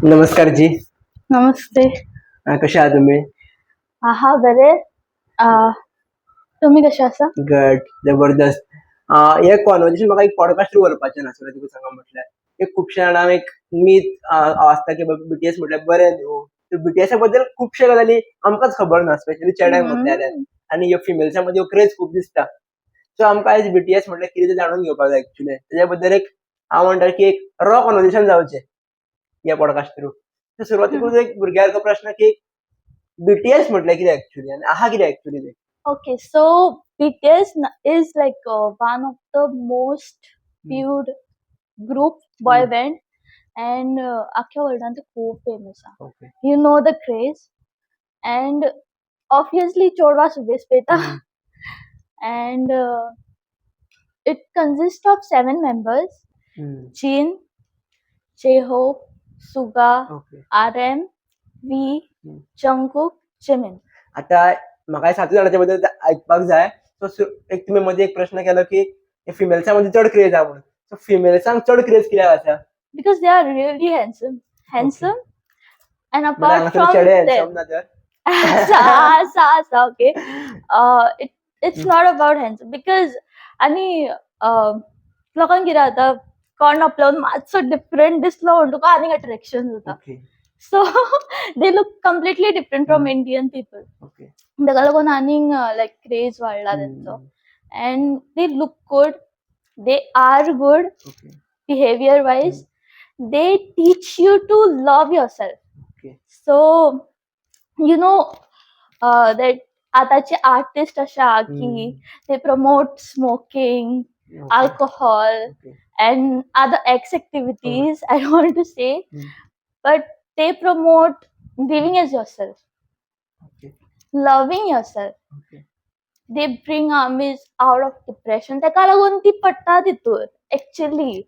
नमस्कार जी. नमस्ते. कशा आहात तुम्ही? आहा बरे. तुम्ही कसे आसा? गट जबरदस्त. हे कॉन्वर्जेशन म्हाका एक पॉडकास्ट थ्रू व्हरपाचें ना. सुरवातीक सांगा म्हटल्यार एक खुबशे जाणांक एक मीत आसता की बीटीएस म्हटल्यार बरें न्हू. बीटीएसा बद्दल खुबशे गजाली आमकांच खबर ना, स्पेशली चेड्यांक म्हटल्यार आनी ह्यो फिमेल्सां मदीं क्रेज खूब दिसता. सो आमकां आयज बीटीएस म्हटल्यार कितें तें जाणून घेवपाक जाय एक्चुली. तेज्या बद्दल एक हांव म्हणटा की एक रॉ कॉन्वर्जेशन जावचें ह्या पॉडकास्ट थ्रू. सो सुरवातीकूच एक भुरग्यांक प्रश्न की बीटीएस म्हटल्यार कितें एक्चुली आनी आहा कितें एक्चुली तें? Okay, so BTS is like one of the most viewed group boy band and अख्ख्या वर्ल्डान ते खूब फेमस आहा. You know the craze and obviously चेडवां सुबेज पळयता and it consists of seven members: Jin, J-Hope, Suga, RM, V, Jungkook, Jimin. आता म्हाका सातूय जाणांच्या बद्दल आयकपाक जाय. सो एक तुमी मदीं एक प्रश्न केलो की फिमेल्सां मदीं चड क्रेज आहा म्हणून. सो फिमेल्सांक चड क्रेज कित्याक आसा? Because they are really handsome, handsome, and म्हळ्यार apart हांगासर from चेडे them, handsome ना तर? आसा आसा आसा, okay. It's not about handsome because आणि लोकांक कितें जाता, कोण आपल्यान मातसो डिफरंट दिसलो म्हण तुका आनीक अट्रॅक्शन जाता. So they look completely different from Indian people. ताका लागून आनीक लायक क्रेज वाडला तेंचो and they look good, they are good behavior wise. They teach you to love yourself. So you know that आताचे आर्टिस्ट अशे आहा की they promote smoking, alcohol and other ex activities, I don't want to say, but they promote living as yourself, loving yourself. They bring armies out of depression. ताका लागून ती पडटा तितूर actually.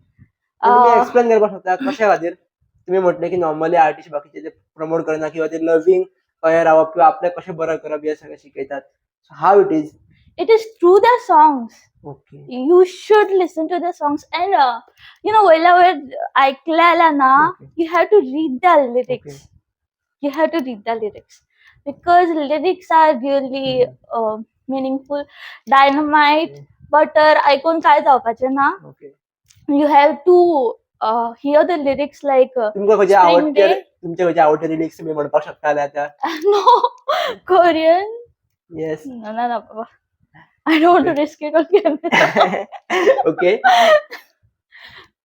तुम्ही एक्सप्लेन करपाक शकता कशा खातीर? तुम्ही म्हटले की नॉर्मली आर्टिस्ट बाकीचे ते प्रमोट करना किंवा ते लव्हिंग कशें रावप किंवा आपल्याक कशें बरें करप हे सगळें शिकयतात. How it is? It is through their songs. You should listen to the songs and वयल्या वयर ऐकले जाल्यार ना, you have to read the lyrics. You have to read the lyrics because lyrics are really meaningful. Dynamite, Butter आयकून काय जावपाचें ना. You have to hear the lyrics like तुमकां खंयचे Spring आवडटे Day. तुमचे खंयचे आवडटे लिरिक्स तुमी म्हणपाक शकता जाल्यार आतां? No, Korean? Yes. No, no, no, बाबा. I don't want to risk it on camera.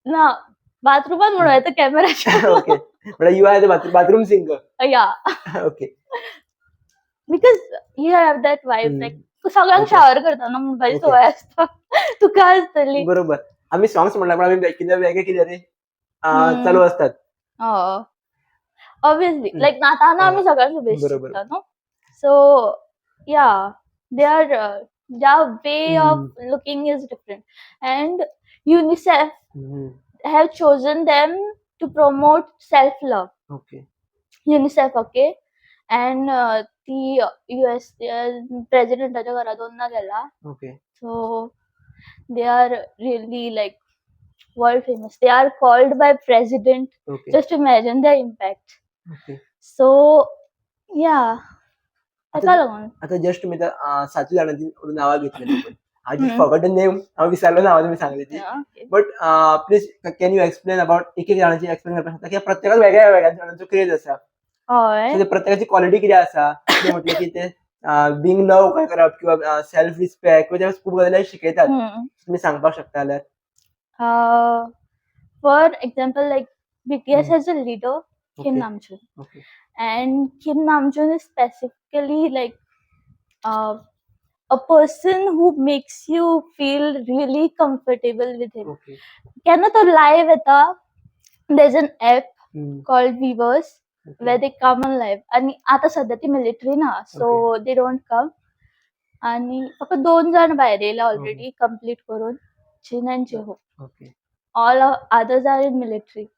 ना, बाथरूमात म्हणूं येता कॅमेराच्या. ओके, म्हळ्यार you are the bathroom singer. Yeah. Because you have that vibe, like सगळ्यांक शावर करतना म्हणपाची संवय आसता, तुका आसतली. बरोबर, आमी सॉंग्स म्हणल्यार पण आमी कितें वेगळे कितें तरी चालू असतात. ऑब्वियसली, लायक नाताना आमी सगळ्यांक शुभेच्छा दिता न्हू. So yeah, they are their way of looking is different and UNICEF have chosen them to promote self love. UNICEF, okay, and ती युएस प्रेसिडेंटाच्या घरा दोनदा गेला. So they are really like world famous. They are called by president. Just imagine the impact. So yeah, ताका लागून. आता just तुम्ही सातूय जाणांची नांवां घेतलेली पण I just forgot the name. हांव विसरलो नांवां तुमी सांगली ती. But please, can you explain about एक एक जाणांची एक्सप्लेन करपाक शकता की प्रत्येकाक वेगळ्या वेगळ्या जाणांचो क्रेज आसा? हय. सो ते प्रत्येकाची क्वॉलिटी कितें आसा? ते म्हटलें की ते बींग लव काय करप किंवा सेल्फ रिस्पेक्ट किंवा ते खूब गजाली शिकयतात. तुमी सांगपाक शकता जाल्यार? For example, like BTS has a leader, Kim Namjoon. And Kim Namjoon is specifically like a person who makes you feel really comfortable with him. केन्ना तो live येता, there's an app called Weverse where they come on live. आणि आता सध्या ती military ना, so they don't come. आणि फक्त दोन जाण भायर येयला ऑलरेडी कंप्लीट करून, Jin and J Hope. All others are in military.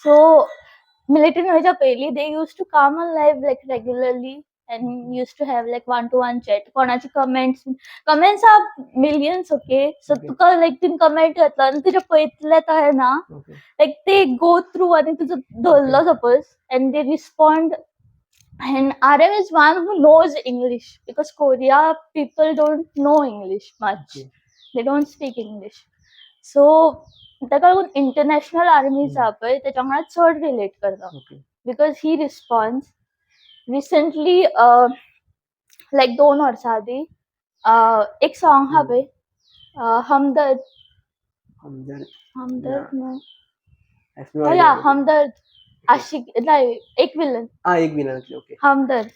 So military वयच्या पयलीं they used to come on live like regularly. And used to have like one to one chat. कोणाची comments, comments are millions, okay? So तुका लायक तुवें comment घातलो आनी तुजे पळयतले तशें ना, लायक ते गो थ्रू आनी तुजो धरलो suppose and they respond. And RM is one who knows English because Korea people don't know English much. They don't speak English. So ताका लागून इंटरनॅशनल आर्मीज आहा पळय, तेच्या वांगडा चड रिलेट करता because he responds. Recently, like 2 वर्सां आदीं एक सॉंग आहा पळय, हमदर्द. हमदर्द. हमदर्द न्हू. I have no oh idea yeah, about it. Hamdard, Ashiq नाही, एक विलन. हा, एक विलनातली, ओके. हमदर्द.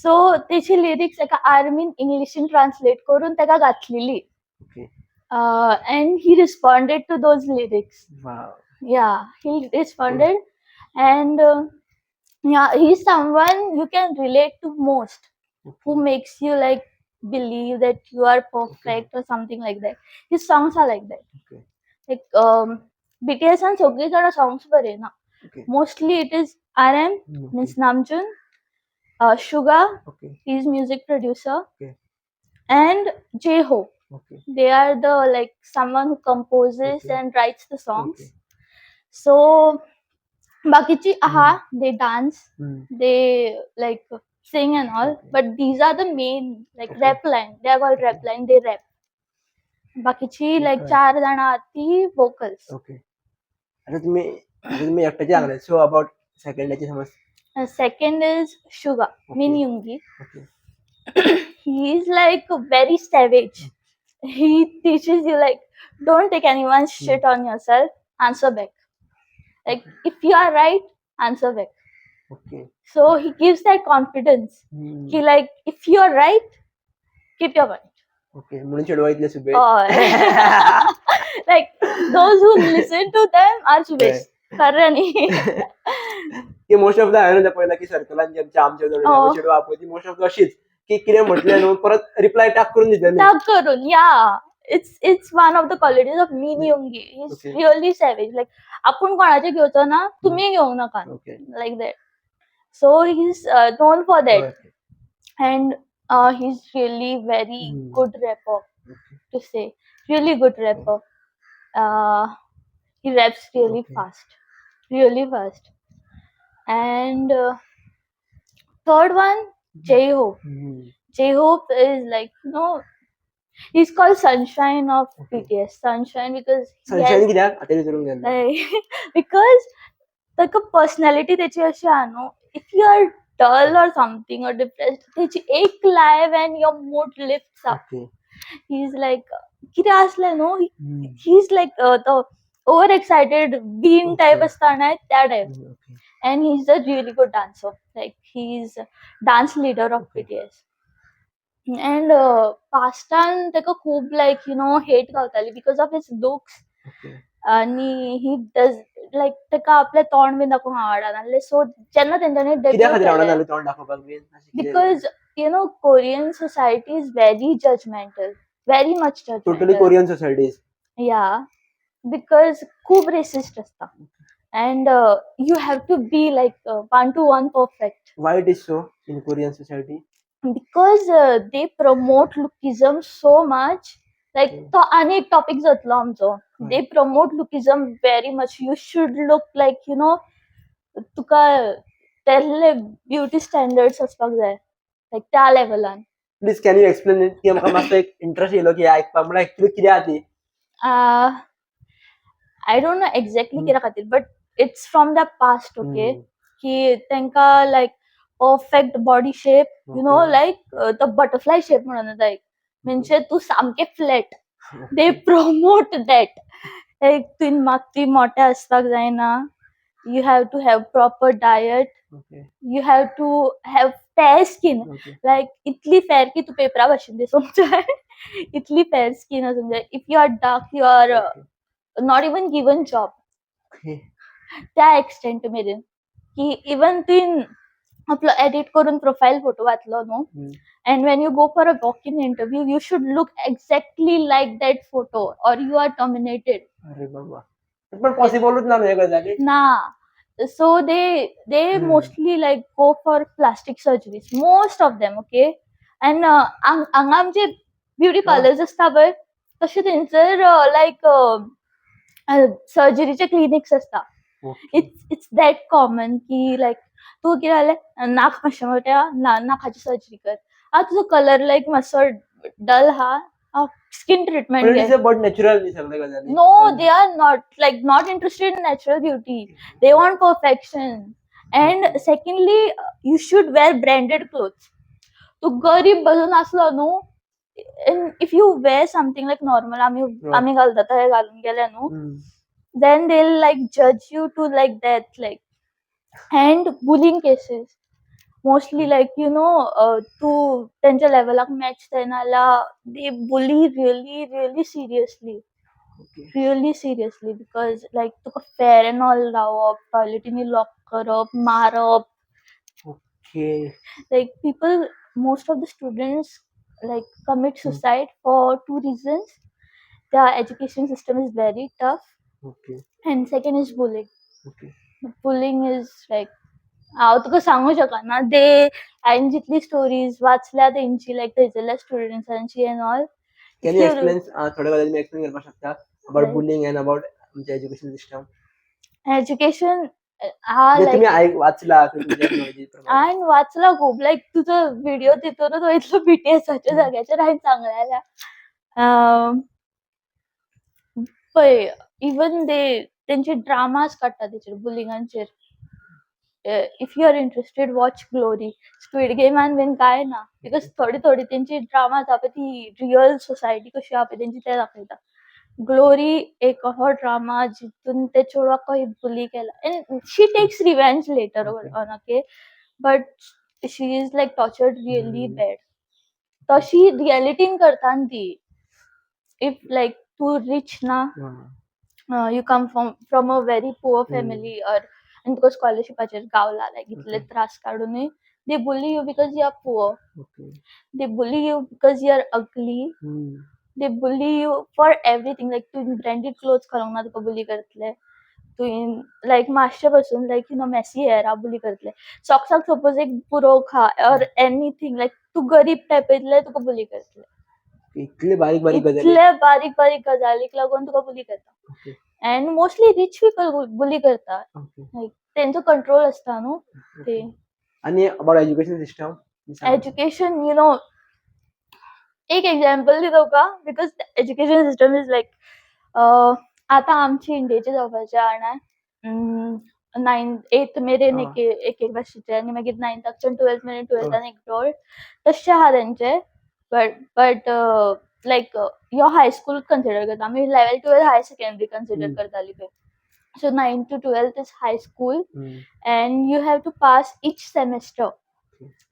सो तेची लिरिक्स एका आर्मीन इंग्लिशीन ट्रान्सलेट करून ताका घातलेली and he responded to those lyrics. Yeah, he responded and yeah, he's someone you can relate to most, who makes you like believe that you are perfect or something like that. His songs are like that. Like BTS and सगळी जाणां songs बरयना. Mostly it is RM, means Namjoon, Suga, he's music producer, and J Hope. They are the like someone who composes and writes the songs. So बाकीची आहा, they dance, they like sing and all, but these are the main like rap line. They are called rap line. They rap. बाकीची like चार जाणां आहात ती vocals. Okay, आता तुम्ही एकट्याचे सांगले, सो अबाउट सेकंडाची समज. Second is Suga, Min Yoongi. He is like very savage. He teaches you like, don't take anyone's shit on yourself, answer back. Like if you are right, answer back. So he gives that confidence. He like, if you are right, keep your point. Okay, म्हणून चेडवा इतले सुबेज. Like those who listen to them are सुबेज. खरं न्ही. की most of the हांवें पळयला की सर्कलान जे आमच्या आमच्या चेडवा पळय ती मोस्ट ऑफ the अशीच की कितें म्हटलें न्हू, परत रिप्लाय टाक करून दितले. टाक करून, yeah, it's one of the qualities of Min Yoongi. He's really savage. Like आपूण कोणाचे घेवचो ना, तुमी घेवंक नाका, like that. So he's known for that and he's really very good rapper to say. Really good rapper. He raps really fast, really fast. And third one, J Hope. J Hope is like, he's called Sunshine of BTS. Sunshine because he sunshine has कित्याक आतां विचारूंक गेलो. Like, because ताका personality त्याची अशी आहा न्हू, if you are dull or something or depressed, त्याची एक live and your mood lifts up. He is like, कितें आसलें न्हू, he is like तो ओवर एक्सायटेड बीन टायप आसता न्हय, त्या type. And he is a really good dancer. Like he is dance leader of BTS. And पास्टान ताका खूब लायक you know hate गावताली because of his looks. आणि he does like ताका आपलें तोंड बीन दाखोवंक आवडनासलें. सो जेन्ना तेंच्यांनी कित्या डेब्यू खातीर केलें, आवडनासलें तोंड दाखोवपाक बीन अशें कितें? Because you know Korean society is very judgmental, very much totally judgmental. Korean societies. या, because खूब रेसिस्ट आसता and you have to be like one to one perfect. Why it is so in Korean society? Because they promote lookism so much. Like तो आनी एक topic जातलो आमचो. They promote lookism very much. You should look like तुका तेल्ले beauty standards आसपाक जाय, लायक त्या लेवलान. Please can you explain it, की म्हाका मातसो एक इंट्रस्ट येयलो की आयकपाक, म्हणल्यार एक्चुअली कितें आहा ती. I don't know exactly कित्या खातीर, but it's from the past, okay, की तांकां like perfect body shape, like the butterfly shape म्हणून येता एक, म्हणजे तूं सामकें flat. They promote that. लायक तुवें मात्तूय मोटें आसपाक जायना, you have to have proper diet, you have to have fair skin. लायक इतली फेर की तूं पेपरा भाशेन दिसूंक जाय, इतली फेर स्कीन आसूंक जाय. If you are dark, you are not even given job. त्या एक्सटेंट मेरेन की इवन तुवें आपलो एडिट करून प्रोफायल फोटो घातलो न्हू, and when you go for a walk in interview, you should look exactly like that photo or you are terminated. अरे बाबा, पण पॉसिबलूच ना न्हू हे गजाली. ना. So they mostly like go for plastic surgeries, most of them, okay. And हांगा आमचे ब्युटी पार्लर्स आसता पळय, तशें थंयसर लायक सर्जरीचे क्लिनिक्स आसता. It's that common की लायक तूं कितें जालें, नाक मातशें मोटें आहा ना, नाकाची सर्जरी कर. आं, तुजो कलर लायक मातसो डल आहा, स्कीन ट्रिटमेंट पण घे. It is about natural न्ही सगळे गजाली. No, they are not like not interested in natural beauty. They want perfection. And secondly, you should wear branded clothes. तू गरीब बसून असलो न्हू, and if you wear something like normal, आमी आमी घालता तशें घालून गेले न्हू, then they'll like judge you to like death, like. And bullying cases mostly, like तू तेंच्या लेवलाक मॅच जायना जाल्यार they bully really really seriously, really seriously, because like तुका फेर एंड ऑल लावप, टॉयलेटीनी लॉक करप, मारप. Like people, most of the students like commit suicide for two reasons: the education system is very tough and second is bullying. Bullying is like हांव तुका सांगू शकना. दे हांवें जितली स्टोरीज वाचल्या तेंची, लायक थंयसरल्या स्टुडंट्सांची and all. Can you explain थोड्या गजाली एक्सप्लेन करपाक शकता about Right. Bullying and about आमचे एज्युकेशन सिस्टम? एज्युकेशन हा म्हणजे तुम्ही लायक ऐक वाचला असेल तुमच्या knowledge प्रमाणे. हांवें वाचला खूब, लायक तुजो व्हिडिओ तितूनच वयतलो बीटीएसाच्या जाग्याचेर हांवें सांगलेलें. पळय, इवन they तेंचे ड्रामास काडटा तेचेर, बुलिंगांचेर. If you are interested, watch Glory. Squid गेमान बीन कांय ना, because थोडी थोडी तेंची ड्रामा आसा पळय, ती रियल सोसायटी कशी आहा पळय तेंची, ते दाखयता. ग्लोरी एक हो ड्रामा जितून ते चेडवाक कशें बुली केला and she takes revenge later on, okay, but she is like tortured really bad. तशी रियलिटीन करता न्ही ती. If like तूं रिच ना, you come from a very poor family or आनी तुका स्कॉलरशिपाचेर गावला, लायक इतले त्रास काडुनूय they bully you because you are poor. They bully you because you are ugly. They bully you for everything. Like तुवें branded clothes घालूंक ना, तुका बुली करतले. तुवें लायक मातशें पासून like messy hair bully करतले. सॉक्साक सपोज एक बुरोक आहा ऑर एनीथिंग, लायक तूं गरीब टायप येतले, तुका बुली करतले. इतले बारीक बारीक गजाली. इतले बारीक बारीक गजालीक लागून तुका बुली करता. And mostly rich people bully करता. लायक तेंचो कंट्रोल आसता न्हू ते. आणि अबाउट एज्युकेशन सिस्टम? एज्युकेशन, एक एग्जाम्पल दिता तुका, because education system is like आतां आमची इंडियेचे जावपाचें जाणा, नायन एथ मेरेन एक एक एक भाशेचे आनी मागीर नायन्थाकच्यान टुवेल्थ मेरेन, टुवेल्थान एक बोर्ड तशें आहा तेंचे. बट लायक यो हायस्कूल कन्सिडर करता आमी, eleven twelfth higher secondary consider करताली पळय. So nine to 12th is high school and you have to pass each semester.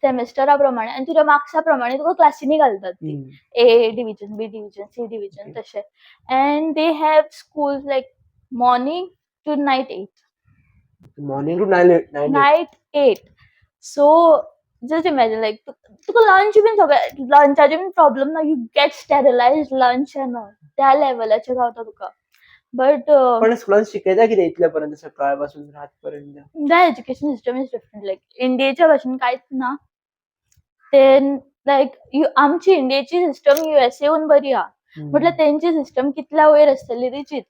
सेमेस्टरा प्रमाणे आनी तुज्या मार्क्सा प्रमाणे तुका क्लासीनी घालतात ती. A division, B division, C division तशें. And they have schools like morning to night 8. Morning to nine nine? Night 8. So just imagine, like तुका lunch बीन सगळें, लंचाचे बीन प्रॉब्लम ना, you get sterilize lunch and all. त्या लेवलाचेर गावता तुका, बट पण स्कुलान शिकयता कितें इतल्या पर्यंत, सकाळ पासून रात पर्यंत? The education system is different, like इंडियेच्या भाशेन कांयच ना ते. लायक आमची इंडियेची सिस्टम युएसए हून बरी आहा, म्हटल्यार तेंची सिस्टम कितल्या वयर आसतली ती चिंत.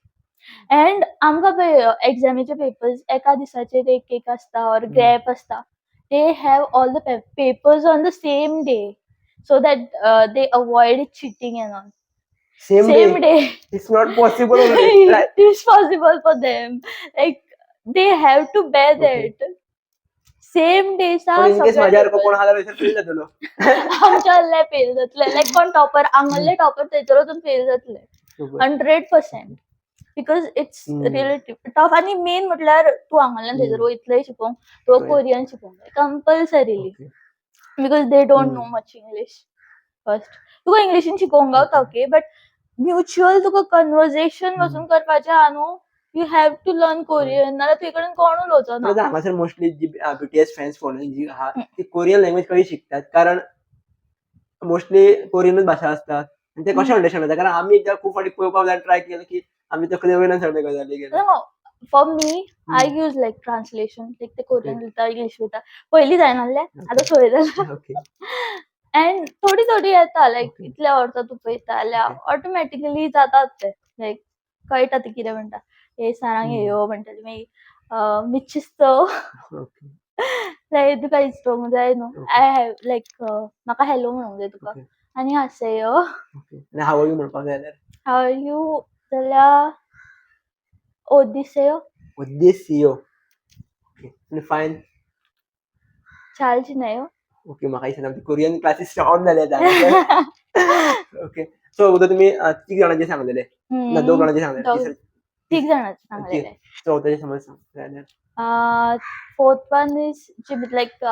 अँड आमकां पळय, एग्जामीचे पेपर्स एका दिसाचेर एक एक आसता ऑर गॅप आसता. They have all the papers on the same day so that they avoid cheating and all. Same same day? Day. It's not possible. It is possible for them, like they have to bear that same day. पण in case माझ्यासारखो कोण आहा जाल्यार fail जातलो. आमच्या आहले fail जातले, लायक कोण topper, हांगल्ले topper थंयसर वचून फेल जातले 100%, because it's relative tough. आनी मेन म्हटल्यार तूं हांगाल्यान थंयसर वयतलें शिकोंक, तुका कोरियन शिकोंक जाय compulsorily, because they don't know much English. First तुका इंग्लिशीन शिकोवंक गावता, ओके, बट म्युच्युअल तुका कन्वर्जेशन पासून करपाचें आहा न्हू, you have to learn Korean, नाल्यार तुजे कडेन कोण उलोवचो ना. पण हांगासर मोस्टली जी बीटीएस फॅन्स फॉलोइंग जी आहा ती कोरियन लँग्वेज कशी शिकतात? कारण मोस्टली कोरियनूच भाशा आसता आनी ते कशें अंडरस्टँड जाता? कारण आमी एकदां खूब फावटी पळोवपाक ट्राय केलें की आमी तकले वयल्यान सगळे गजाली गेले. For me, I use like translation, like ते कोरियन उलयता, इंग्लीश उलयता. पयलीं जायनासलें, आतां सवय जाला. एंड थोडी थोडी येता, लायक इतल्या वर्सां तूं पळयता जाल्यार ऑटोमॅटिकली जातात ते, लायक कळटा ते कितें म्हणटा. हे 사랑해요 म्हणटली, मागीर 미쳤어. लायक तुका इस्टोवंक जाय न्हू. I have like म्हाका हॅलो म्हणूंक जाय तुका. 안녕하세요. Okay, आनी हाव you म्हणपाक जाय जाल्यार? How are you जाल्यार 어디세요? 어디세요. Okay, आनी फायन? 잘 지내요? ओके, म्हाका दिसना कोरियन क्लासीस ऑन जाले आतां. ओके, सो अगोदर तुमी तीग जाणांचे सांगलेले ना, दोग जाणांचे सांगलेले. तीग जाणांचे सांगलेले. चवथ्याचे समज सांग जाल्यार. Fourth one is like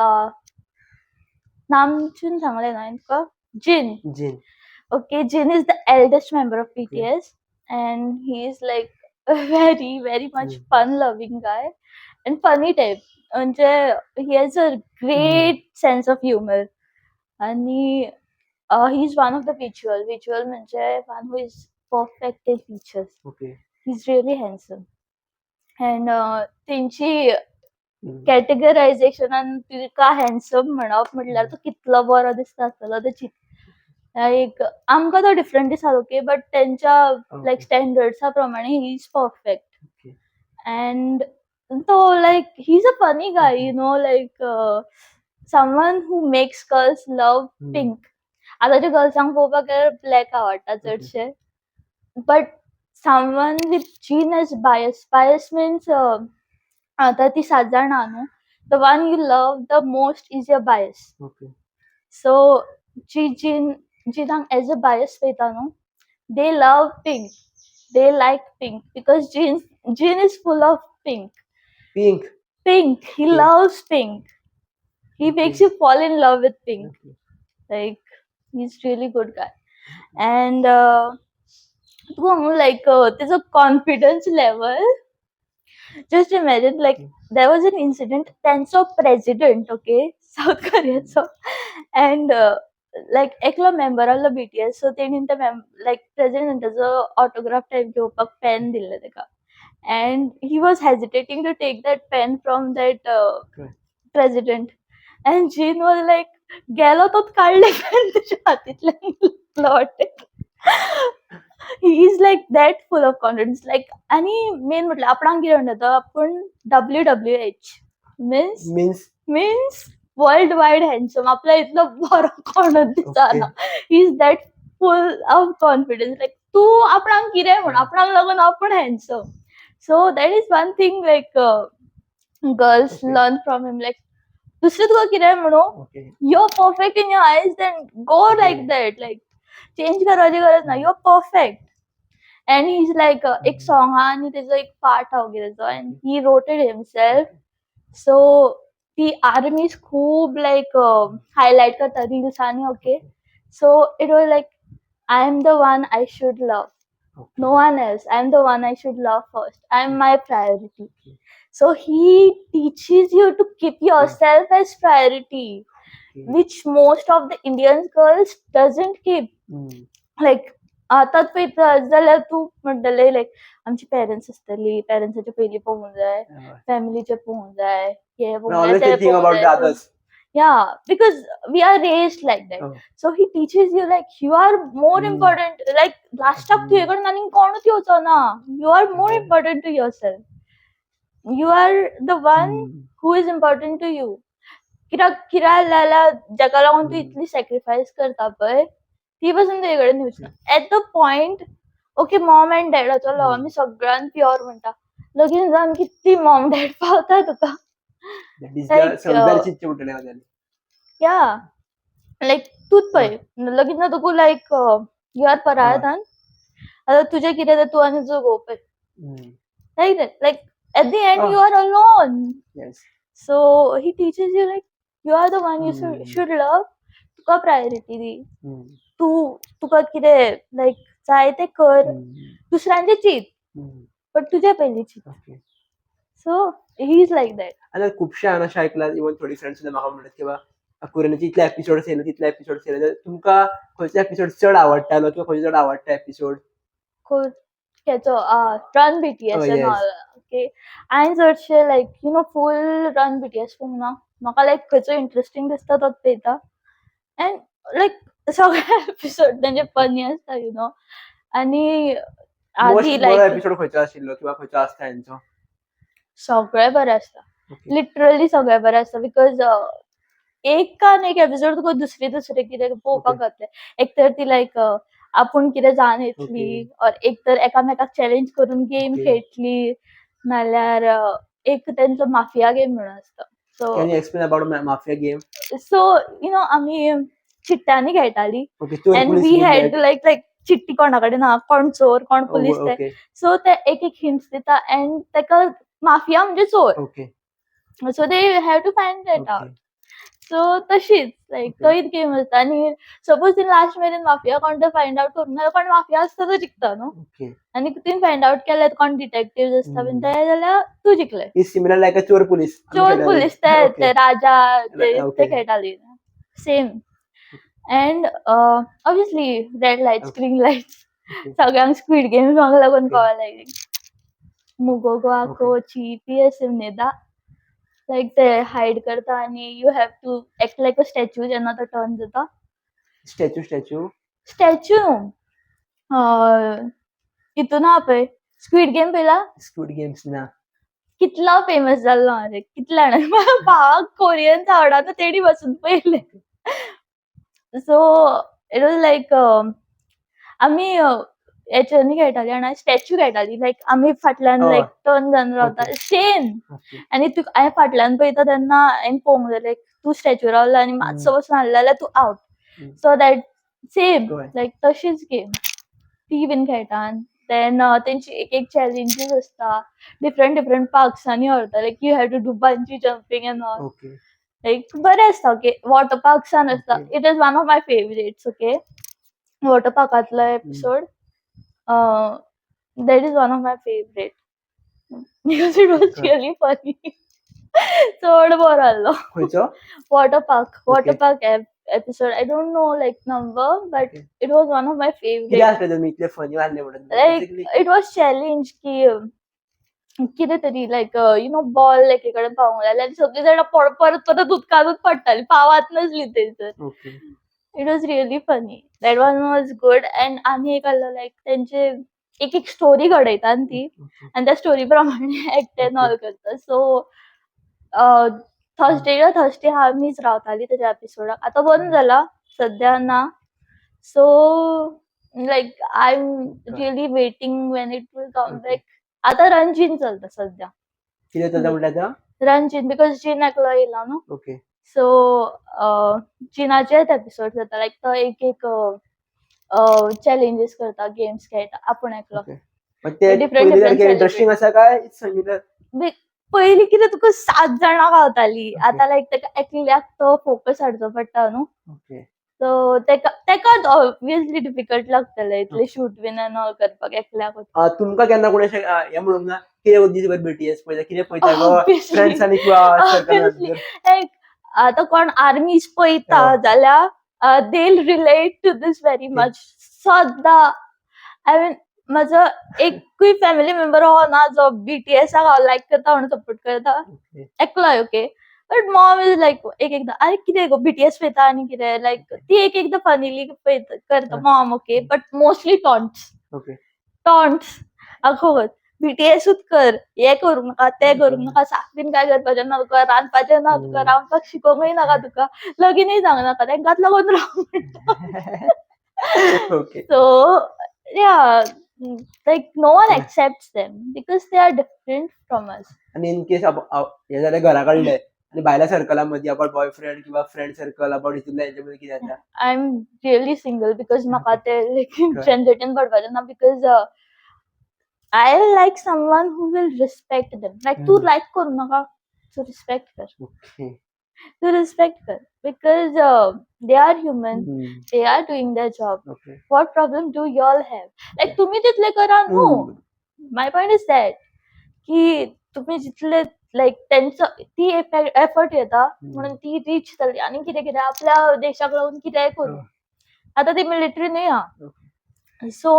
Namchoom सांगलें ना तुका, जिन. जिन. Okay, Jin is the eldest member of BTS, and he is like a very, very much fun-loving guy and funny type. म्हणजे he has a great sense of humor. आणि he is one of the visual. Visual म्हणजे one who is perfect in features. He is really handsome. And तेंची कॅटेगरायझेशनान तुका handsome म्हणप म्हटल्यार तो कितलो बरो दिसता आसतलो ते चिंत. लायक आमकां तो डिफरंट दिसता, ओके, बट तेंच्या लायक स्टँडर्ड्सा प्रमाणे he is perfect. And तो like he is a funny guy, like someone who makes girls love pink. आतांच्या गर्ल्सांक पळोवपाक गेल्यार ब्लॅक आवडटा चडशे, but someone with Jin as bias. Bias means आतां ती सात जाणां न्हू, the one you love the most is your bias. So जी जिन जिनाक एज अ बायस पळयता न्हू, they love pink, they like pink because Jin is full of pink. Pink. Pink, he loves pink. He makes you fall in love with pink. Like, he's really good guy. And तुका सांगू, like तेजो confidence level, just imagine, like there was an incident, तेंचो president, okay, south कोरियाचो, and लायक एकलो member आहलो BTS, so तेणीन त्या लायक प्रेसिडेंटाचो autograph type घेवपाक pen दिल्लें तेका, and he was hesitating to take that pen from that president, and Jin was like गेलो, तोच काडलें पेन तेच्या हातींतल्यान वाटेक. He is like that full of confidence, like आनी मेन म्हटल्यार आपणाक कितें म्हणटा तो, आपूण WWH means means? Means world wide handsome. आपल्या इतलो बरो कोणूच दिसना. He is that full of confidence, like तूं आपणाक कितें म्हण, आपणाक लागून आपूण handsome. So that is one thing like girls learn from him. Like दुसरें तुका कितें म्हणू, you are perfect in your eyes, then go like that. Like change करपाची गरज ना, you are perfect. And he is like एक song आहा आनी तेजो एक पार्ट आहा तेजो, and he wrote it himself. So ती आर्मीज खूब लायक हायलायट करता रिल्सांनी, okay. So it was like, "I am the one I should love, no one else. I am the one I should love first. I am my priority." So he teaches you to keep yourself as priority, which most of the Indian girls doesn't keep. Like आतांच पळयता जाल्यार तूं म्हणटलें, लायक आमची parents आसतली, पेरंट्साचे पयलीं पळोवंक जाय, फॅमिलीचे पळोवंक जाय, हें पळोवंक जाय, Always तें thinking पळोवंक about the जाय. Others. Yeah, because we are raised like that. So he teaches you like you are more important. Like लास्टाक तुजे कडेन आनीक कोणूच येवचो ना. You are more important to yourself. You are the one who is important to you. कित्याक कित्याक जाल्यार जेका लागून तूं इतली सॅक्रिफायस करता पळय, ती पासून तुजे कडेन येवची ना. At the point, okay, mom and डॅडाचो लव आमी सगळ्यान प्युअर म्हणटा. लगीन जावन कितली मॉम डॅड पावता तुका? That is the Like, संवसार चिंतचें पडटलें गजाली. या, लायक तूंच पळय, लगीन जातकूच लायक you are पराया धन. आतां तुजें कितें तें तूं आनी तुजो घोव पळय. Like that, like at the end you are alone. So he teaches you like you are the one you should love. तुका प्रायोरिटी दी. तूं तुका कितें लायक जाय तें कर. दुसऱ्यांचें चिंत, बट तुजें पयलीं चिंत. So he is like that. आनी खुबशे हांवें अशें आयकलां, इवन थोडी फ्रेंड्स सुद्दां म्हाका म्हणटात की बाबा कोरियनाचे इतले एपिसोड्स येयले, तितले एपिसोड्स येयले, जाल्यार तुमकां खंयचो एपिसोड चड आवडटालो किंवा खंयचो चड आवडटा एपिसोड? हेचो run BTS Oh, and yes. All, okay. हांवें चडशे like full Run BTS पळोवंक ना. म्हाका लायक खंयचो इंट्रस्टींग दिसता तोच पळयता एंड लायक सगळे एपिसोड तेंचे फनी आसता you know. आनी आदी मोस्ट बरो लायक एपिसोड खंयचो आशिल्लो किंवा खंयचो आसता हेंचो? सगळे बरे आसता. ओके. लिटरली सगळे बरे आसता because एकान एक एपिसोड तुका दुसरे दुसरे कितें पळोवपाक गावतलें. एक तर ती लायक आपूण कितें जावन येतली ऑर एक तर एकामेकाक चॅलेंज करून गेम खेळटली, नाल्यार एक तेंचो माफिया गेम म्हणून आसता. So Can you explain about mafia game? So you know आमी चिट्ट्यांनी खेळटाली ओके, चोर and police we game had that. Like चिट्टी कोणा कडेन आहा, कोण चोर कोण पुलीस ते. सो ते एक एक हिंट्स दिता एंड तेका माफिया म्हणजे चोर. So they have to find that out. So तशीच लायक तोच गेम आसता आनी सपोज ती लास्ट मेरेन माफिया कोण तो फायंड आवट करूंक ना जाल्यार कोण माफिया आसता तो जिखता न्हू. आनी तिन फायंड आवट केले कोण डिटेक्टिव्ह आसता बीन ते जाल्यार तूं जिखले. Is similar like अ चोर पुलीस आमी चोर खेळटाले. पुलीस ते ते राजा ते ते खेळटाली same. And obviously red lights, green lights, सगळ्यांक स्क्वीड गेम्स म्हाका लागून कळ्ळें लायक मुगोगो कोची पी.एस. लायक ते हायड करता आनी you have to act like a statue जेन्ना तो टर्न जाता. Statue statue? Statue न्हू, हितून आहा पळय स्क्वीड गेम पळयला? स्क्वीड गेम्स ना. कितलो फेमस जाल्लो आरे, कितल्या जाणांनी, म्हाज्या भावाक कोरियन्स आवडना तेणी बसून पयले. सो it was like आमी हेच्यांनी खेळटाली जाणा, स्टॅच्यू खेळटाली लायक आमी फाटल्यान लायक टर्न जावन रावता सेम. आनी तुका हांवें फाटल्यान पळयता तेन्ना हांवें पळोवंक जाय लायक तूं स्टॅच्यू रावला आनी मातसो बसून हाल्लो जाल्यार तूं आवट. सो that same लायक तशीच गेम ती बीन खेळटा. देन तेंची एक एक चॅलेंजीस आसता, डिफरंट डिफरंट पार्क्सांनी व्हरता, like you have to do bungee jumping and all. Like बरें आसता, ओके, वॉटर पार्क्सान आसता. It is one of my favourites, okay, water पार्कांतलो episode, that is one of my favourite because it was really funny. चड बरो आहलो. खंयचो? Water park, water park episode. I don't know like number, but it was one of my कितें favorite. आसलें तुमी इतलें funny आहलें म्हणून Like basically? It was challenge की कितें तरी लायक you know ball एके कडेन पावोवंक जाय आनी सगळीं जाणां परत परत उदकानूच पडटाली, पावात नासली थंयसर. It was really funny. That one was good. And आनी एक आहलो लायक तेंचे एक एक स्टोरी घडयता न्ही ती आनी त्या स्टोरी प्रमाणे एक्ट एंड ऑल करता. सो थर्सडे थर्सडे आमीच रावताली तेज्या एपिसोडाक. आतां बंद जाला, सद्या ना. So like I am really waiting when it will come back. आतां रंजीन चलता सद्या. कितें चलता म्हणलें आतां? रंजीन, because जीन एकलो येयला न्हू. सो जिनाचेच एपिसोड जाता लायक तो एक एक चॅलेंजीस करता, गेम्स खेळटा आपूण एकलो. ओके, पण ते डिफरंट पयलीं डिफरंट सारकें इंटरेस्टिंग सेलिब्रेट. आसा काय सिमिलर? पयलीं कितें तुका सात जाणां गावताली, आतां लायक तेका एकल्याक तो फोकस हाडचो पडटा न्हू. सो तेका ऑब्वियसली डिफिकल्ट लागतलें इतलें शूट बीन एंड ऑल करपाक एकल्याकूच. तुमकां केन्ना कोणें अशें हें म्हणूंक ना, कितें दीसभर बीटीएस पळयता, कितें पळयता गो, ऑब्वियसली. फ्रेंड्सांनी किंवा सर्कलान? ऑब्वियसली, लायक आतां कोण आर्मीज पळयता जाल्यार they relate to this very much. सद्दां, I mean, म्हजो एकूय फॅमिली मेंबर हो ना जो बीटीएसाक हांव लायक करता म्हणून सपोर्ट करता. एकलोय, okay, but mom is like एक एकदां अरे कितें गो बीटीएस पळयता आनी कितें लायक ती एक एकदां फनीली पळयता करता mom, okay, but mostly taunts. Taunts आखोवत, बीटीएसूच कर, हें करूं नाका, तें करूं नाका, साफ बीन काय करपाचें ना तुका, रांदपाचें ना तुका, रांदपाक शिकोवंकूय नाका तुका, लगीनूय जावंक नाका, तेंकांच लागून राव म्हणटा. So yeah, like no one accepts them because they are different from us. आनी इन केस हें जालें घरा कडलें, आनी भायल्या सर्कला मदीं अबाउट बॉयफ्रेंड किंवा फ्रेंड सर्कल अबाउट हितूंतल्या हेजे मदीं कितें जाता? I am really single because म्हाका ते लायक झंझटीन पडपाचें ना, because I like someone who will respect them. Like तूं लायक करूं नाका, तूं रिस्पेक्ट कर. तूं रिस्पेक्ट कर because they are human, they are doing their job. What problem do y'all have? Like तुम्ही तितले करा न्हू. My point is that की तुम्ही जितले लायक तेंचो ती एफर्ट येता म्हणून ती रीच जाली आनी कितें कितें आपल्या देशाक लागून कितेंय करूं. आतां ती मिलिटरी न्हय आहा. सो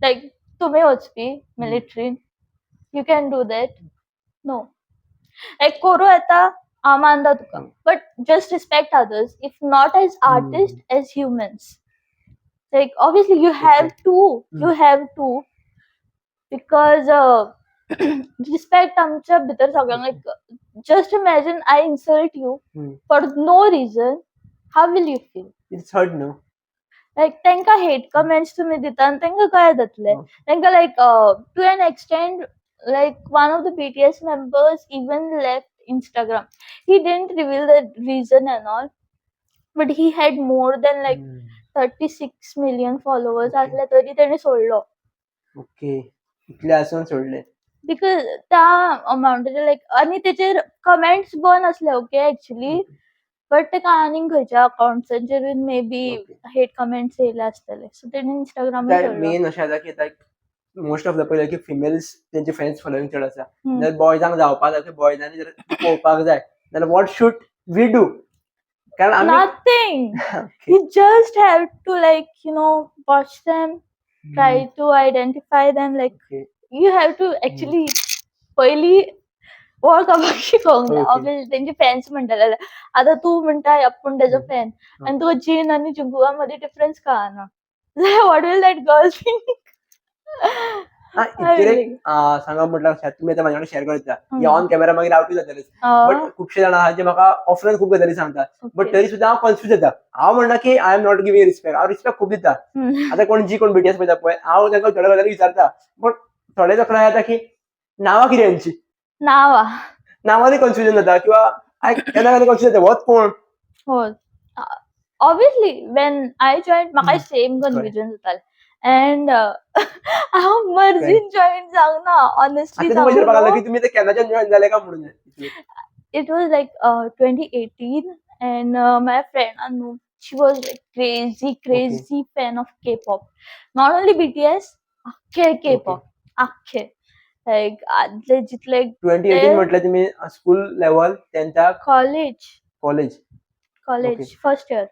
लायक तुमी वचपी मिलिटरीन, you can do that? No. Like करूं येता, हांव मानता तुका, but just respect others, if not as artist, as humans. Like obviously you have to, you have to, because respect आमच्या भितर सगळ्यांक. Like just imagine I insult you for no reason, how will you feel? It's hurt, no? लायक तांकां hate comments तुमी दिता आनी तांकां कशें जातलें? तांकां like to an extent, like one of the BTS members even left Instagram. He didn't reveal the reason and all, but he had more than like 36 million followers असले तरी तेणे सोडलो. ओके, इतले असून सोडले. Because त्या अमावंटाचे लायक आनी तेचेर कमेंट्स बंद आसले, ओके, एक्चुली, बट तेका आनीक खंयच्या अकाउंट्सांचेर may be hate comments येयले आसतले, सो तेणे इंस्टाग्रामूय सोडलो. मेन अशें जाता की लायक मोस्ट ऑफ the पळयलें की फिमेल्स तेंचे फॅन्स फॉलोइंग चड आसा. जर बॉयजांक जावपाक जाय, बॉयजांनी जर पळोवपाक जाय जाल्यार what should we do? कारण आमी Nothing. You just have to like watch them, try to identify them. Like you have to actually पयली वळखपाक शिकोंक जाय. ऑब्वियसली तेंचे फॅन्स म्हणटले जाल्यार आतां तूं म्हणटा आपूण तेजो फॅन आनी तुका जीन आनी जुंगकुका मदीं डिफरन्स कळना, what will that girl think? हा, इतके सांगप म्हटल्यार कशें, तुमी आतां म्हाज्या वांगडा शेअर करता, ऑन कॅमेरा मागीर आवटूय जातलेच, बट खुबशे जाण आहा जे म्हाका ऑफलायन खूब गजाली सांगतात, बट तरी सुद्दां हांव कन्फ्यूज जाता. हांव म्हणना की I am not giving respect. हांव रिस्पेक्ट खूब दिता. आतां कोण जी कोण बीटीएस पळयता पळय, हांव तांकां थोड्यो गजाली विचारता, बट थोडे लोकांक जाता की नांवां कितें हेंची. नांवां. नांवांनी कन्फ्युजन जाता किंवा केन्ना केन्ना कन्फ्युज जाता होच कोण. हो, ऑब्वियसली when I join म्हाका सेम कन्फ्युजन जातालें अँड हांव मर्जीन जॉईन जावंक ना, ऑनेस्टली. आतां तुमी विचारपाक लागलो की तुमी ते केन्नाच्यान जॉईन जाले काय म्हणून. It was like 2018 and my friend Anu, she was like crazy crazy fan of K-pop, not only BTS, अख्खे K-pop, अख्खे लाईक आदले जितले. 2018 म्हटलं तुम्ही स्कूल लेवल तेंथाक? College. College. College first year.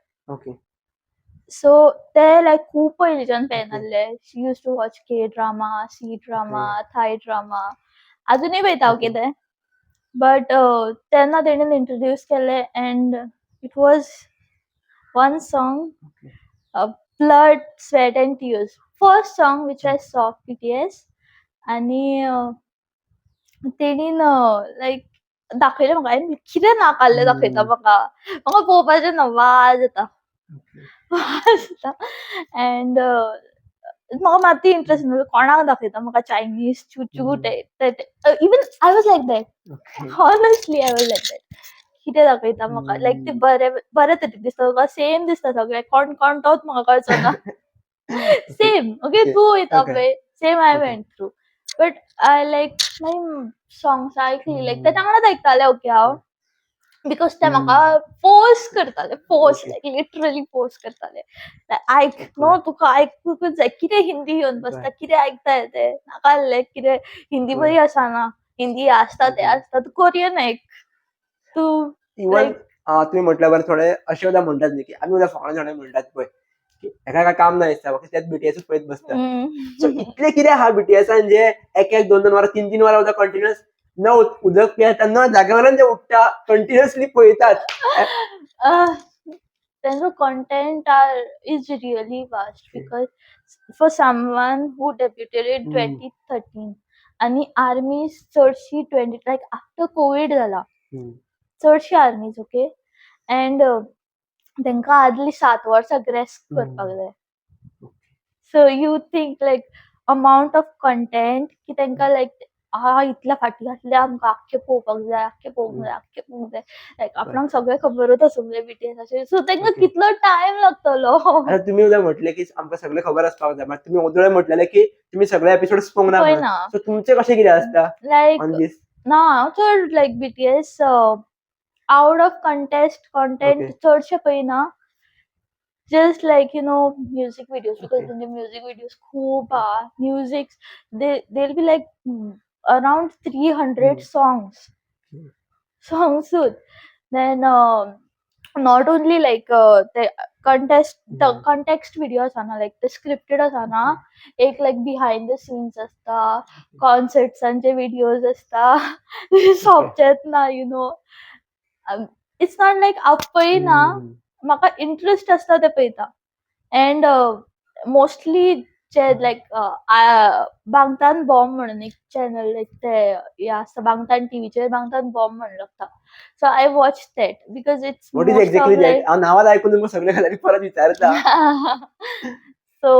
So ते लायक खूब पयलींच्यान फॅन आहले. She used to watch K drama, C drama, Thai drama, अजूनय पळयता. ओके, ते बट तेन्ना तेणेन इंट्रोड्यूस केले and it was one song, Blood, Sweat and Tears, first song which I saw BTS. आनी तेणीन लायक दाखयलें म्हाका. हांवें कितें नाकाल्लें दाखयता म्हाका, म्हाका पळोवपाचें ना, वाज येता, वाज येता. अँड म्हाका मात्तूय इंट्रस्ट ना. कोणाक दाखयता म्हाका चायनीज चुचू. ते even I was like that. Honestly, I was like that. कितें दाखयता म्हाका, लायक ते बरे बरे तरेन दिसता तुका, सेम दिसता सगळे, कोण कोण तोच म्हाका कळचो ना. सेम, ओके, तूं वयता पळय, same I went through. But I like मागीर सॉंग्स आयकली, लायक तेच्या वांगडाच आयकतालें, ओके, हांव, because ते म्हाका फोर्स करताले, फोर्स, लायक लिटरली फोर्स करताले, आयक न्हू, तुका आयकुकूच जाय. कितें हिंदी घेवन बसता, कितें आयकता ते, नाका आहलें कितें हिंदी बरी आसना, हिंदी आसता ते आसता, तूं कोरियन आयक तूं. इवन लायक तुम्ही म्हटल्या बरें, थोडे अशें सुद्दां म्हणटात न्ही की आमी सुद्दां फकाणां थोडे म्हणटात पळय की हेका काय काम ना दिसता, फक्त तेच बीटीएसूच पळयत बसता. सो इतलें कितें आहा बीटीएसान जे एक एक दोन दोन वरां, तीन तीन वरां सुद्दां कंटिन्युअस न उदक पियेता, न जाग्या वयल्यान ते उठ्ठा, कंटिन्युअसली पळयतात? तेंचो content are is really vast because for someone who debuted in 2013 आनी आर्मीज चडशी ट्वेंटी लायक आफ्टर कोवीड जाला चडशी आर्मीज, ओके, अँड तांकां आदली 7 वर्सां ग्रेस्प करपाक जाय. So you think like amount of content की तांकां लायक आ इतल्या फाटीं घातल्या आमकां, आख्खें पळोवपाक जाय, आख्खें पळोवंक जाय, आख्खें पळोवंक जाय, लायक आपणाक सगळें खबरूच आसूंक जाय बीटीएसाचेर, सो तांकां कितलो टायम लागतलो. आतां तुमी सुद्दां म्हटलें की आमकां सगळें खबर आसपाक जाय, मात तुमी ओदोळे म्हटलेलें की तुमी सगळे एपिसोड पळोवंक ना म्हणून. पळयना. सो तुमचें कशें कितें आसता लायक ऑन दीस? ना, हांव चड like BTS out of context content चडशें पळयना, just like music videos because तेंचे म्युजीक विडियोज खूब आहा. Music, they be like around 300 songs, सॉंग्सूच. Then not only like ते कंटेस्ट कॉन्टेक्स्ट व्हिडिओ आसना, लायक ते स्क्रिप्टेड आसना. एक लायक बिहाइंड the scenes आसता, कॉन्सर्ट्सांचे व्हिडियोज आसता. सोंपचेच ना. It's not like हांव पळयना. म्हाका इंट्रस्ट आसता ते पळयता. अँड मोस्टली जे लायक बांगतान बॉम्ब म्हणून एक चॅनल, लायक ते हे आसता, बांगतान टीव्हीचेर बांगतान बॉम्ब म्हणून लागता. So I watch that because it's What is most exactly of that? Like हांव नांवां आयकून तुमकां सगळे गजाली परत विचारता. सो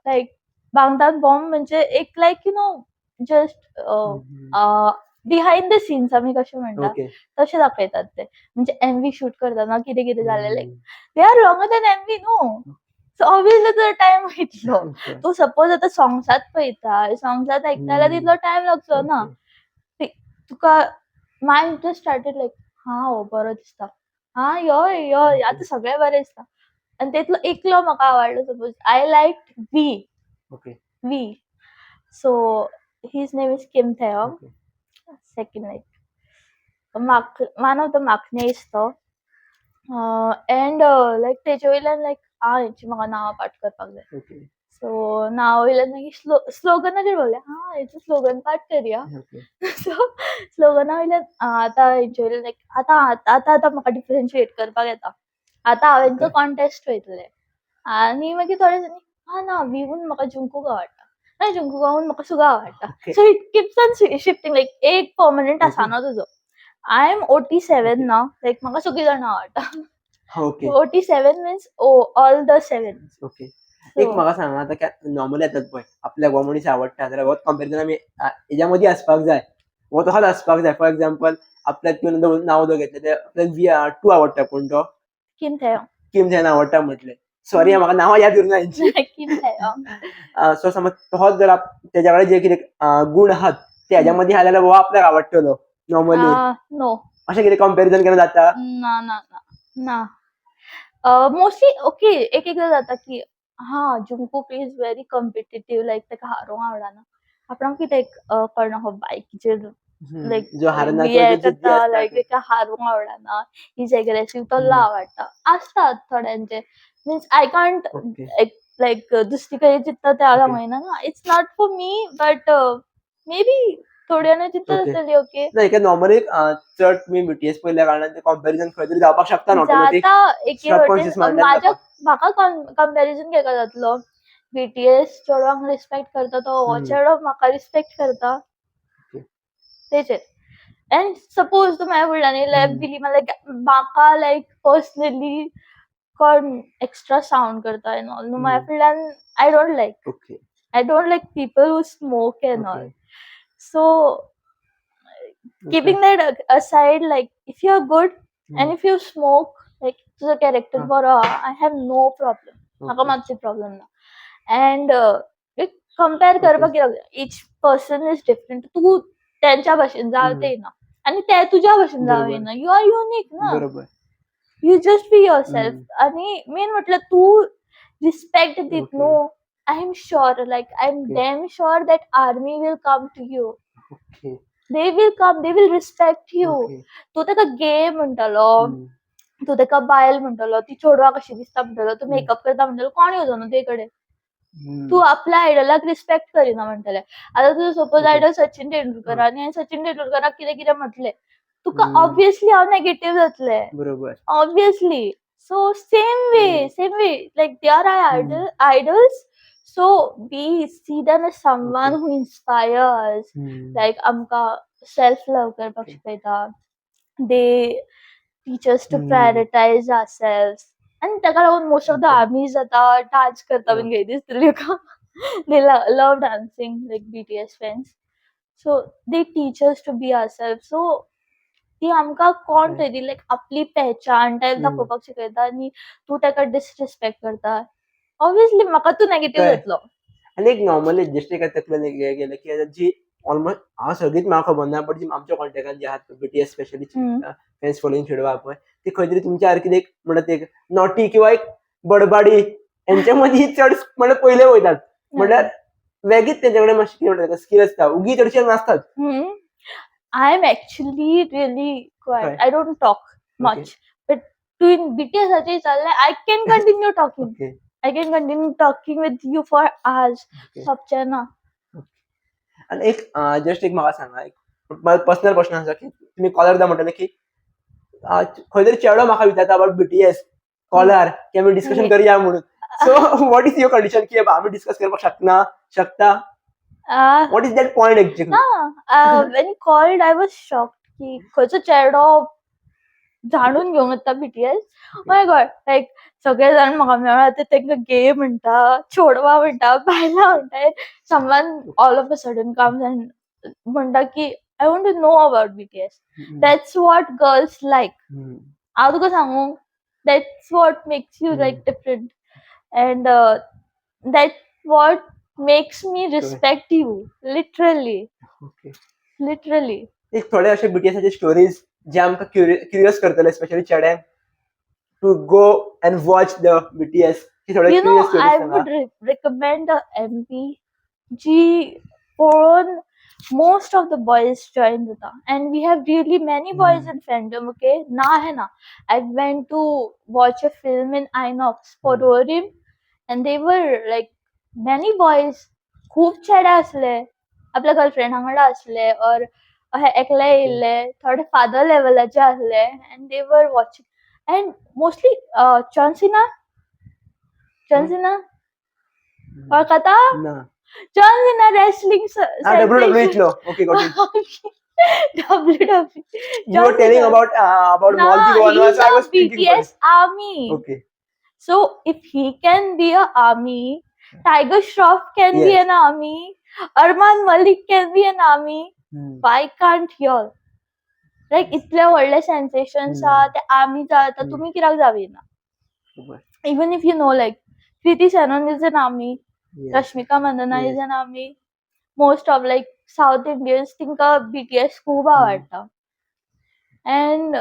लायक बांगतान बॉम्ब म्हणजे एक like just behind the scenes आमी कशें म्हणटा तशें दाखयतात ते. म्हणजे एमवी शूट करतना कितें कितें जालें, like they are longer than MV न्हू, सो ऑब्वियसली तुजो टायम वयतलो. तूं सपोज आतां सॉंग्सात पळयता, सॉंग्सात आयकता जाल्यार तितलो टायम लागचो ना. तुका माय इंट्रस्ट स्टार्टेड लायक, हा, हो बरो दिसता, हा, यो यो. आतां सगळे बरे दिसता आनी तेतलो एकलो म्हाका आवडलो. Suppose I like V. V, so his name is Kim Taehyung. Second, like one of the maknae तो. एंड लायक तेजे वयल्यान लायक, आ, हेची म्हाका नांवां पाठ करपाक जाय. सो नांवा वयल्यान मागीर स्लोगनाचेर पावलें. हा, हेचें स्लोगन पाठ करया. सो स्लोगना वयल्यान आतां हेचे वयल्यान लायक आतां आतां आतां म्हाका डिफरन्शिएट करपाक येता. आतां हांव हेंचो कॉन्टेस्ट पळयतलें. आनी मागीर थोडे जाणांनी, हा ना, व्हीवून म्हाका जुंकूक आवडटा, ना, जुंकूकाहून म्हाका सुगा आवडटा. So it keeps on shifting, like एक पर्मनंट आसना तुजो. I am OT7 ना, लायक म्हाका सगळीं जाणां आवडटा. OT7 means all the seven. Okay, एक म्हाका सांग, आतां नॉर्मली येतात पळय, आपल्याक हो मनीस आवडटा जाल्यार हो कंपॅरिजन आमी हेज्या मदीं आसपाक जाय, हो तसोच आसपाक जाय. फॉर एक्झाम्पल, आपल्याक तुवें नांव जो घेतलें ते आपल्याक व्ही टू आवडटा. कोण तो? किम थेयोंग. किम थेन आवडटा म्हटलें. सॉरी, म्हाका नांवां याद उरना हेंची. किम थेयोंग. सो समज तसोच जर तेज्या कडेन जे कितें गूण आहात ते हेज्या मदीं आहा जाल्यार हो आपल्याक आवडटलो नॉर्मली? नो. अशें कितें कंपॅरिजन केन्ना जाता? ना ना ना ना. मोस्टली ओके, एक एकदां जाता की हा, Jungkook is very competitive, like ताका हारोंक आवडना. आपणाक कितें कळना, हो बायकीचेर लायक जो हारना हे किंवा जो जिद्दी करता, आसता. लायक ताका हारूंक आवडना, is aggressive, तसलो आवडटा. आसता थोड्यांचे. Means I can't like दुसरी कडेन चिंत्ता ते हांव सांगना ना, it's not for me, but maybe थोडी जाणां चिंत्ता आसतली, ओके. ना, एका नॉर्मली चड तुमी बीटीएस पयल्या कारणान ते कंपॅरिजन खंय तरी जावपाक शकता ऑटोमॅटीक. जाता एके वटेन. सबकॉन्शियस मायंडान म्हाज्या जाता. म्हाका कंपॅरिजन केका जातलो? बीटीएस चेडवांक रिस्पेक्ट करता तो हो चेडो म्हाका रिस्पेक्ट करता तेचेर. एंड सपोज तूं म्हाज्या फुडल्यान येयले बिली, लायक म्हाका लायक पर्सनली कोण एक्स्ट्रा साउंड करता एंड ऑल न्हू म्हाज्या फुडल्यान, I don't like. I don't like people who smoke and all. So keeping that aside, like if you're good and if you smoke, like तुझं कॅरेक्टर बरो आहा, I have no problem. म्हाका मातशी problem ना. And compare करपाक कित्याक? Each person is different. तूं तेंच्या भशेन जावं ते ना आनी ते तुज्या भशेन जावं ना. You are unique ना. You just be yourself. आणि मेन म्हटल्यार तूं रिस्पेक्ट दित न्हू, I am sure, like I am damn sure that army will come to you. They will come, they will respect you. तूं ताका गे म्हणटलो, तूं ताका बायल म्हणटलो, ती चेडवां कशी दिसता म्हणटलो, तूं मेकअप करता म्हणटलो, कोण येवचो ना तुजे कडेन. तूं आपल्या आयडलाक रिस्पेक्ट करिना म्हणटले. आतां तुजो सपोज आयडल सचिन तेंडुलकर आनी हांवें सचिन तेंडुलकराक कितें कितें म्हटलें तुका, ऑब्वियसली हांव नेगेटीव जातलें. Obviously. So same way, same way, like they are our idols, so we see them as someone who inspires, like आमकां सेल्फ लव करपाक शिकयता. They teach us to prioritize ourselves. आनी ताका लागून मोस्ट ऑफ the आर्मीज आतां dance करता बीन खंय दिसतली तुका. They love dancing, like BTS fans. So they teach us to be ourselves. So ती आमकां कोण तरी लायक आपली पहचान टायप दाखोवपाक शिकयता आनी तूं ताका डिसरिस्पेक्ट करता. ऑब्वियसली म्हाका तूं नेगेटीव जातलो. आनी एक नॉर्मली जस्ट एका तकलेन हें गेलें की आतां जी ऑलमोस्ट हांव सगळींच म्हाका खबर ना, बट जी आमच्या कॉन्टेक्टान जी आहात बीटीएस specially fans following चेडवां आहा पळय, ती खंय तरी तुमच्या सारकी एक म्हणटा ती एक नॉटी किंवा एक बडबाडी हेंच्या मदीं चड म्हणल्यार पयले वयतात. म्हणल्यार वेगळीच तेंच्या कडेन मातशी कितें म्हणटा स्कील आसता, उगी चडशे नासतात. I am actually really quiet. I don't talk much. But तुवें बीटीएसाचेर विचारलें, I can continue talking. I can continue talking with you for hours. सोंपचें ना. आनी एक जस्ट एक म्हाका सांगा, एक पर्सनल प्रश्न आसा की तुमी कॉलर दा म्हणटले की खंय तरी चेडो म्हाका विचारता अबाउट बीटीएस कॉलर की आमी डिस्कशन करया म्हणून. So what is your condition की आमी डिस्कस करपाक शकना शकता? What is that point exactly? ना, when called I was shocked की खंयचो चेडो जाणून घेवंक वता बीटीएस. माय गॉड, लायक सगळे जाण म्हाका मेळ्ळा ते तांकां गे म्हणटा, चेडवां म्हणटा, बायलां म्हणटा. Someone all of a sudden comes and म्हणटा की I want to know about BTS. That's what girls like. हांव तुका सांगू, that's what makes you like different and that's what makes me respect you, literally. Literally. एक थोडे अशे बीटीएसाचे stories जे आमकां curious करतले, specially चेड्यांक to go and watch the BTS. थोडे You know, curious stories I Sanga. Would recommend a MV जी पळोवन most of the boys join जाता, and we have really many boys in fandom, okay? ना है ना, I went to watch a film in INOX for Rorim and they were like many boys. खूब चेडे आसले, आपल्या गर्लफ्रेंडा वांगडा आसले or अशे एकले येयल्ले, थोडे फादर लेवलाचे आसले, and they were watching, and mostly John Cena. John Cena वळखता? ना. John Cena wrestling. हा, डब्ल्यू डब्ल्यू इतलो. Okay, got it. W W. You were telling about Nah, Maldi Goan, he's so I a was thinking BTS first. Army. So if he can be a army, Tiger Shroff can be an army, Arman Malik can be an army. Why can't y'all? Like इतले व्हडले सेन्सेशन्स आहा ते army जाता, तुमी कित्याक जावना? Even if you know, like Kriti Sanon is an army, Rashmika Mandana is an army. Most of like South Indians तिंका BTS खूब आवडटा. And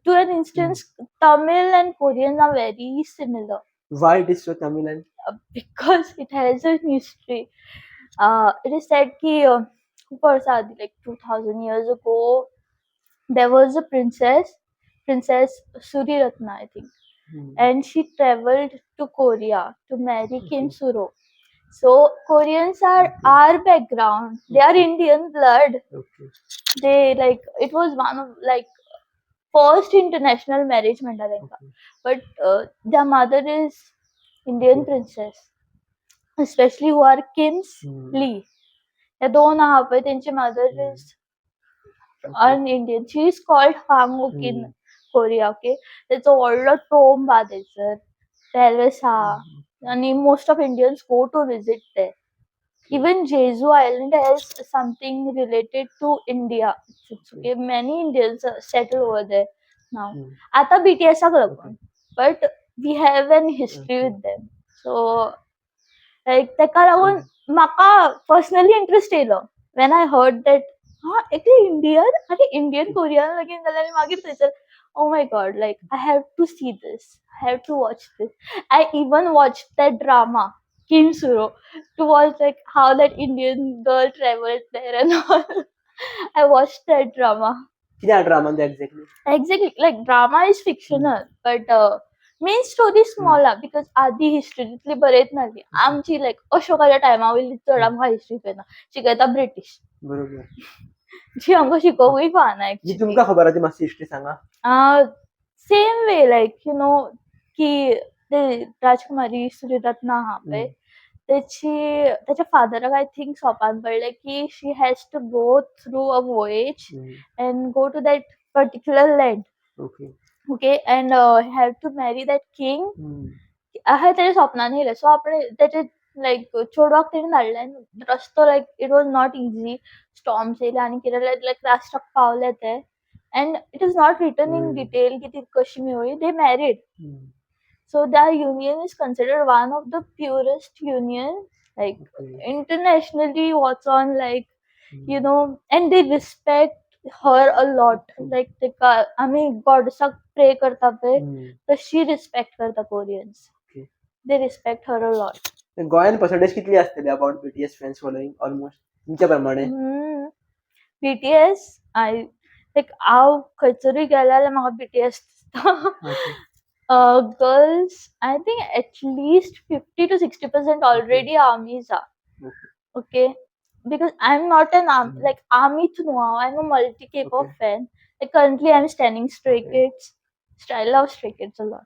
to an instance, Tamil and Korean are very similar. Why it is so, Tamil and Because it has a history. It is said ki खूप वर्सां आदीं, like 2000 years ago, there was a princess, Princess Suriratna, I think, and she traveled to Korea to marry Kim Suro. So Koreans are our background. They are Indian blood. They like it was one of like first international marriage म्हणटा तेंका. But their mother is Indian princess, especially who are Kim's Lee. हे दोन आहा पळय, तेंची mother is an Indian. She is called Hwang in Korea, okay? तेचो व्हडलो tomb आहा थंयसर, पॅलस आहा, आनी most of Indians go to visit there. Even Jeju Island has something related to India. Okay, many Indians settle over there now. आता बीटीएसाक लागून, but we have an history with them. So like तेका लागून म्हाका personally interest येयलो when I heard that हा एकले Indian आनी Indian Korean लगीन जालें आनी मागीर थंयसर, oh my God, like I have to see this, I have to watch this. I even watch that drama Kim Suro to watch like how that Indian girl traveled there and all. I watched that drama. कितें ड्रामान exactly? Exactly, like drama is fictional, but main story small ah, because आदी history तितली बरयत नासली आमची. लायक अशोकाच्या टायमा वयली चड आमकां हिस्ट्री कळना, शिकयता ब्रिटीश, जी आमकां शिकोवूय फावना. जी एक्चुअली. तुमकां खबर आहा ती मातशी हिस्ट्री सांगा. Same way, like you know की ते राजकुमारी सुरीरत्ना आहा पळय, तेची तेच्या फादराक I think सोपान पडलें की she has to go through a voyage and go to that particular land, okay, and have to marry that king. अशें तेच्या स्वप्नान येयलें. सो आपणे तेचे लायक चेडवाक तेणी धाडलें. रस्तो like it was not easy, storms येयले आनी कितें, लायक लास्टाक पावले ते, and it is not written in detail की ती कशी मेवळी. They married. So their union is considered one of the purest union, like internationally what's on, like and they respect her a lot. Like तेका आमी गॉडसाक pray करता पळय, तशी respect करता Koreans. They respect her a lot. गोंयान percentage कितली आसतली about BTS fans following almost तुमच्या प्रमाणे? बीटीएस, I like हांव खंयसरूय गेलें जाल्यार म्हाका बीटीएस दिसता. Girls, I think at least 50 to 60% already armies are. Okay, because I'm not an arm like army to know. I'm a multi K-pop fan. Like currently, I'm standing Stray Kids. I love Stray Kids a lot.